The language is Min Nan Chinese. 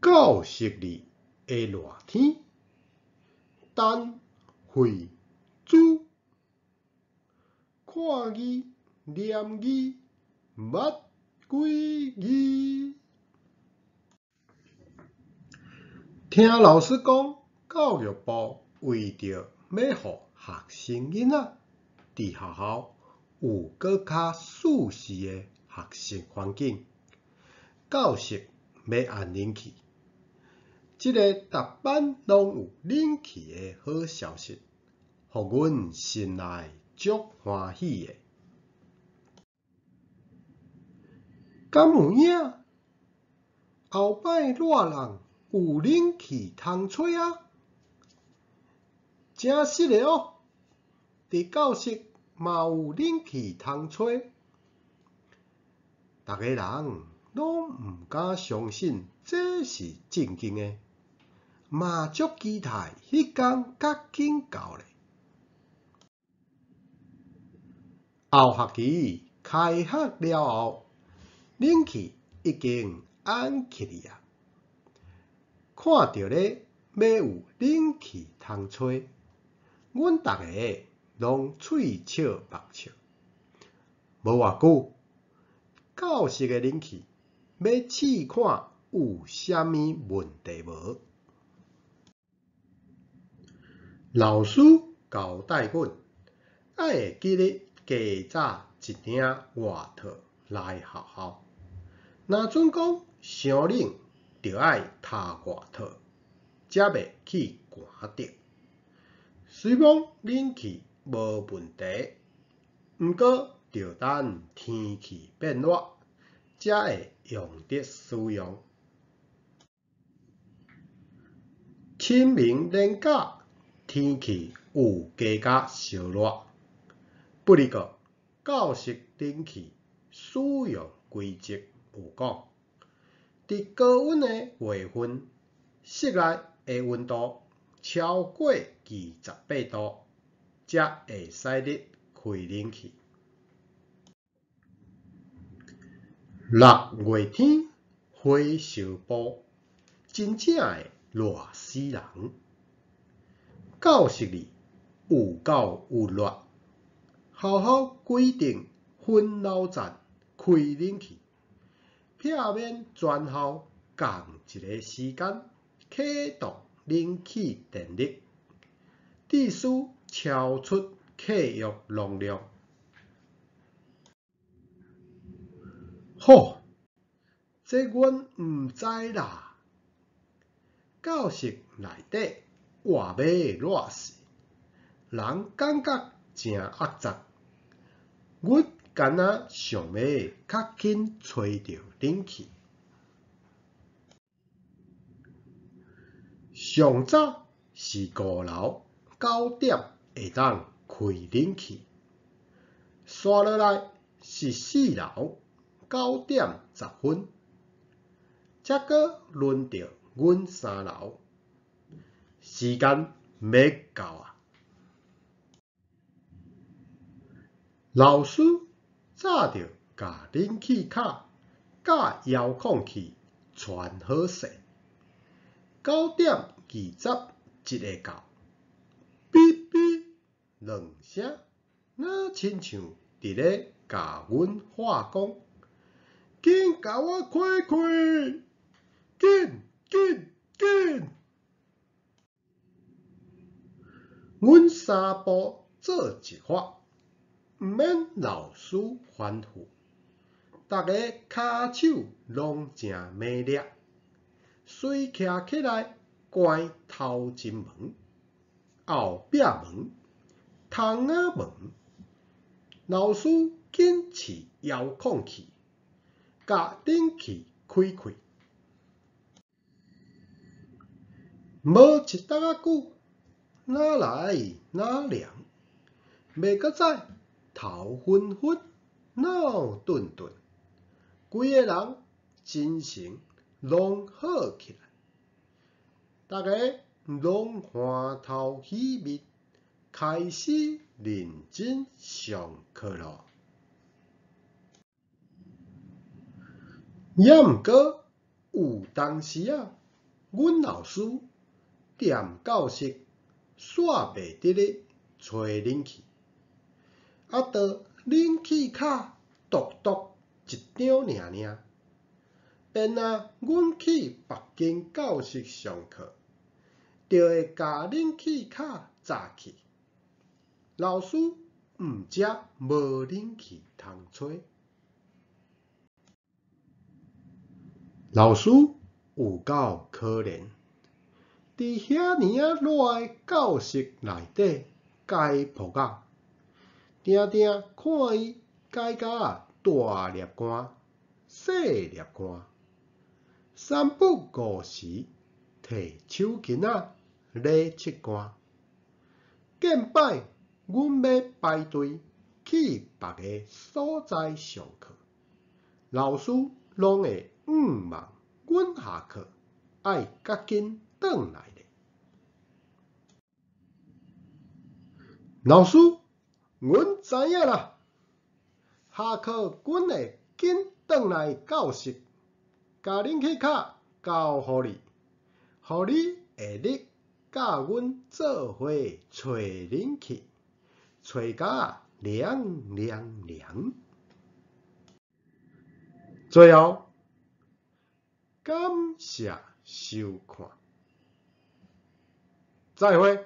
教室裡的熱天，陳慧珠，看字念字，捌幾字。聽老師講，教育部為著欲予學生囡仔佇學校有閣較舒適的學習環境，教室欲按冷氣。這个逐班攏有冷氣的好消息，予阮心內足歡喜的。敢有影？後擺熱人有冷氣通吹矣？誠實的喔，佇教室嘛有冷氣通吹。逐个人攏毋敢相信這是正經的，嘛足期待彼工較緊到咧。後學期開學了後，冷氣已經按起去矣。看著咧欲有冷氣通吹，阮逐个攏喙笑目笑。無偌久，教室的冷氣欲試看有啥物問題無。老師交代阮，愛會記得加紮一領外套來學校。若準講傷冷，著愛罩外套，才袂去寒著。雖罔冷氣無問題，毋過著等天氣變熱，才會用得使用。清明連假，天氣有加較燒熱。不過，教室冷氣使用規則有講，佇高溫的月份，室內的溫度超過28度，才會使得開冷氣。六月天，火燒埔，真正會熱死人。教室裡有夠溫熱，學校規定分樓層開冷氣，避免全校仝一个時間啟動冷氣電力，致使超出契約容量。吼，這阮毋知啦。教室內底活欲熱死，人感覺誠壓榨。阮敢若想欲較緊揣著冷氣。上早是五樓九點會當開冷氣，紲落來是四樓9點10分，才閣輪著阮三樓。時間欲到矣。老師早就共冷氣卡佮遙控器傳好勢，9點21會到，嗶嗶兩聲，若親像佇咧共阮喊講：緊共我開開，緊緊緊！阮三步做一發，毋免老師吩咐，逐个跤手攏誠猛烈，隨徛起來關頭前門、後壁門、窗仔門。老師緊試遙控器，共冷氣開開。無一搭仔久，若來若涼，袂閣再頭昏昏、腦鈍鈍，規个人精神攏好起來，逐个攏歡頭喜面，開始認真上課囉。猶毋過有當時仔，阮老師踮教室煞袂得咧吹冷氣，啊，著冷氣卡獨獨一張爾爾。便若阮去別間教室上課，就會共冷氣卡閘去。老師毋才無冷氣通吹。老師有夠可憐，佇遐爾仔熱的教室內底解噗仔，定定看伊解甲大粒汗、細粒汗，三不五時提手巾仔咧拭汗。見擺阮欲排隊去別个所在上課，老師攏會向望阮下課愛較緊轉來咧。老師，阮知影啦，下課阮會緊轉來教室，共冷氣卡交予你，予你會日佮阮做伙吹冷氣，吹甲涼涼涼。最後，感謝收看，再會。